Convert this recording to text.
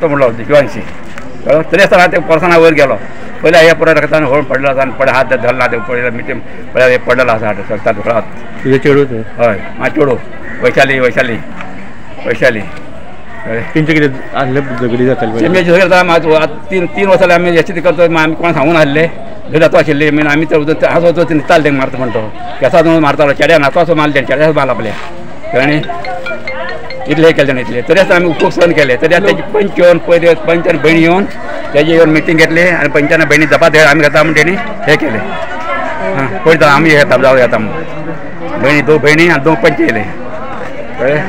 तो म्हणलो शिवांशी तरी आसतना ते पर्सना वयर गेलो पयले हे परत रक्तान होळ पडलो आसा आनी पडे हात धरला ते पडले मिटीम पळय पडलेलो आसा सकता दुखला तुजें चेडूं तें? हय म्हाजें चेडूं वैशाली वैशाली वैशाली. तेंचे कितें आहले झगडी जाताली? तेंचे झगडी जाता तीन वर्सां आमी हेचे करता आमी कोण सांगून आहले झगडी जाता आशिल्ली मीन आमी तर हांव वचून न्हिदताले तेंका मारता म्हणटा केंसा मारतालो चेड्या नाचो मारले तेणें चेड्याच मारला आपल्या कळ्ळें इतले केले तेणें इतले तरी आसतना आमी खूब सहन केले. तरी आतां तेजी पंच येवन पयले पंच आनी भयणी येवन तेजे येवन मिटींग घेतली आनी पंचान भयणी जपात आमी घेता म्हण तेणी हें केलें. आं पळयता आमी घेता जावं घेता म्हण भयणी दोन भयणी आनी दोन पंच येयले कळ्ळें.